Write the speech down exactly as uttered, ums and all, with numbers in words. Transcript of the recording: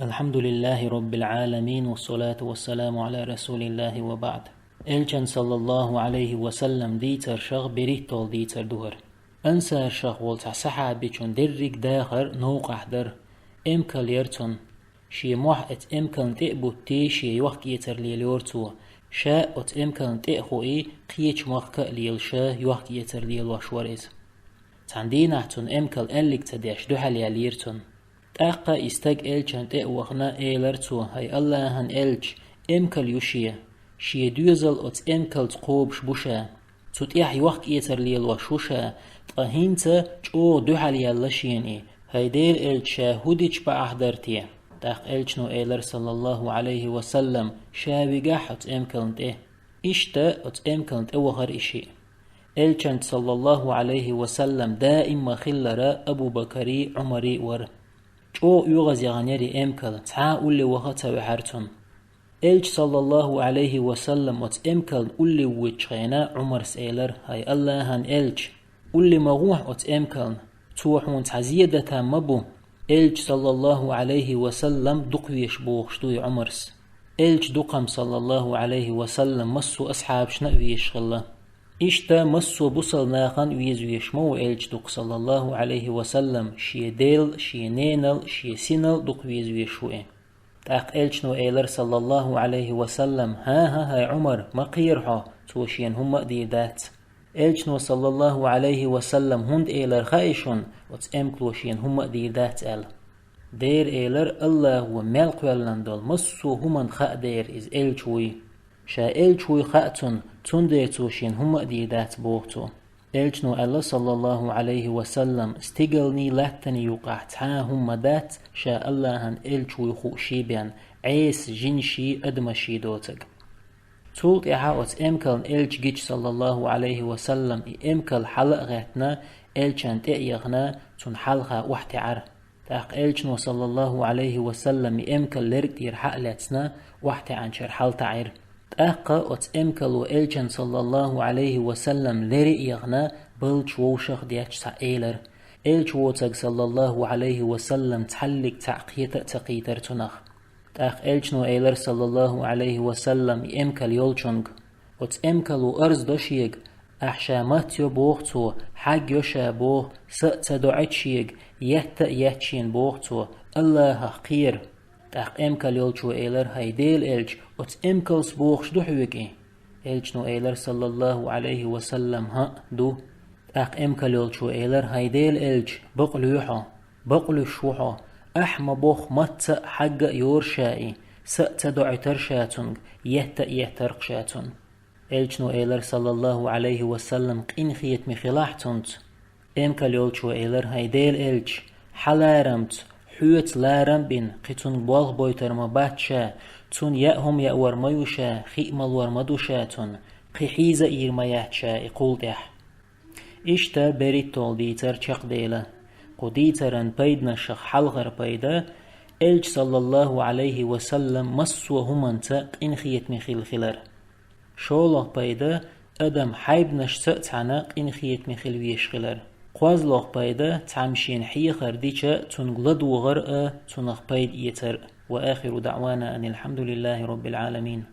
الحمد لله رب العالمين، والصلاة والسلام على رسول الله وبعد. Элчан, саллаллаху алейхи ва саллам, дийцаршах берхӀитталгӀа дийцар ду хӀара. Ансаршах волча сахьабичун деррига дахар новкъахь дара. Эмкал яра цун. Шен мохь оцу эмкална тӀе а бутий, шен йохк-эцар лелайора цо. Ша оцу эмкална тӀе а хуий, кхечу махка а лелаш, йохк-эцар лелош вара иза. Цхьана дийнахь цунна эмкал аьллиг ца деш, дуьхьал яьллера цунна. ТӀаккха и стаг Элчан тӀе а вахана, элира цо: «ХӀай Аллахьан Элча, эмкал ю шен. Шен доьзал оцу эмкалца кхобуш бу ша. Цу тӀехь йохк-эцар лелош ву ша, ткъа хӀинца чӀогӀа дуьхьал яьлла шена и. ХӀай Делан Элча, ша хӀун дича бакъахь дара те?» ТӀаккха Элчано элира, саллаллаху алейхи ва саллам: «Ша вигахь оцу эмкална тӀе». Иштта оцу эмкална тӀе вахара и шиъ. Элчанца, саллаллаху алейхи ва саллам, даим ма-хиллара Абу Бакарий, Ӏумарий вара. ЧӀогӀа оьгӀаз яханера и эмкал, цхьа а улле ваха а ца ваьхьара цунна. Элча, саллаллаху алейхи ва саллам, оцу эмкална улле воьдучу хенахь, Ӏумарс элира: «ХӀай Аллахьан Элча, улле ма гӀо оцу эмкална, цо хьуна цхьа зен дан там ма бу». Элча, саллаллаху алейхи ва саллам, дукхавезаш бохуш ду и Ӏумарс. Элча дукха-м, саллаллаху алейхи ва саллам, массо а асхьабашна а везаш хилла. Иштта массо а бусалба нахана а везавеш ма ву Элча дукха, саллаллаху алейхи ва саллам, шен дел, шен ненал, шен синал дукха везавеш ву и. ТӀаккха Элчано элира, саллаллаху алейхи ва саллам: «ХӀан-хӀа, хӀай Ӏумар, ма кхера хьо, цо шена хӀумма а дийр дац». Элчано, саллаллаху алейхи ва саллам, хӀунда элира хаьий шуна, оцу эмкало шена хӀумма а дийр дац аьлла? Дера элира, Аллахо мел кхоьллина долу массо а хӀуманна хаа дера иза Элча вуй. Ша Элча вуй хаьа цунна, цундела цо шена хӀумма а дийр дац, боху цо. Элчано аьлла, саллаллаху алейхи ва саллам: «Стигалний, латтаний юкъахь цхьа а хӀума ма дац, ша Аллахьан Элча вуй хууш бен, Ӏеса жинаший, адамаший доцург». Цул тӀаьхьа оцу эмкална Элча гича, саллаллаху алейхи ва саллам, и эмкал хьала а гӀаьттина, Элчан тӀе а яхана, цунна хьалха охьатаьӀара. ТӀаккха Элчано, саллаллаху алейхи ва саллам, и эмкал лерг тӀера хьа а лаьцна, охьатаьӀначара хьалатаьӀира. ТӀаккха оцу эмкало Элчан, саллаллаху алейхи ва саллам, лери а яхана, балдаш вовшах а детташ, цхьаъ элира. Элча воцург, саллаллаху алейхи ва саллам, цхьаллиг цхьаъ кхета а ца кхийтира цунах. ТӀаккха Элчано элира, саллаллаху алейхи ва саллам, и эмкал йолчунга: «Оцу эмкало арз до шега, ахь ша мац йо, боху цо, хьаг йо ша, боху, са а ца доӀийта шега, етта а етта шена, боху цо, Аллахах кхера». ТӀаккха эмкал йолчо элира: «ХӀай Делан Элча, оцу эмкалс бохуш ду хьоьга и?» Элчано элира, саллаллаху алейхи ва саллам: «ХӀаъ, ду». ТӀаккха эмкал йолчо элира: «ХӀай Делан Элча, бакълуьй хьо, бакълуьйш ву хьо, ахь ма-бохху, мац а, хьаг а йора ша и, са а ца доӀийтира ша цунга, етта а еттар-кх ша цунна». Элчано элира, саллаллаху алейхи ва саллам: «Къинхетаме хилахь цунца». Эмкал йолчо элира: «ХӀай Делан Элча, хьан ларамца, хьоьца ларам а бина, кхин цунга болх бойтар ма бац ша, цунна яа хӀума яавар ма ю ша, хи а малор ма ду ша цунна, кхин хьийза а йийр ма яц ша и кхул тӀаьхьа». Иштта берхӀитталгӀа дийцар чекхдела. Кху дийцаран пайданашах хьалхара пайда: Элча, саллаллаху алейхи ва саллам, массо а хӀуманца къинхетаме хилла хилар. ШолгӀа пайда: адам хьайбанашца а цхьаьна къинхетаме хила везаш хилар. КхозлагӀа пайда: цхьамма шена хьехар дича, цунга ладогӀар а, цунах пайда эцар а. Ва ахиру даъвана анил хьамдулиллахи роббил Ӏаламин.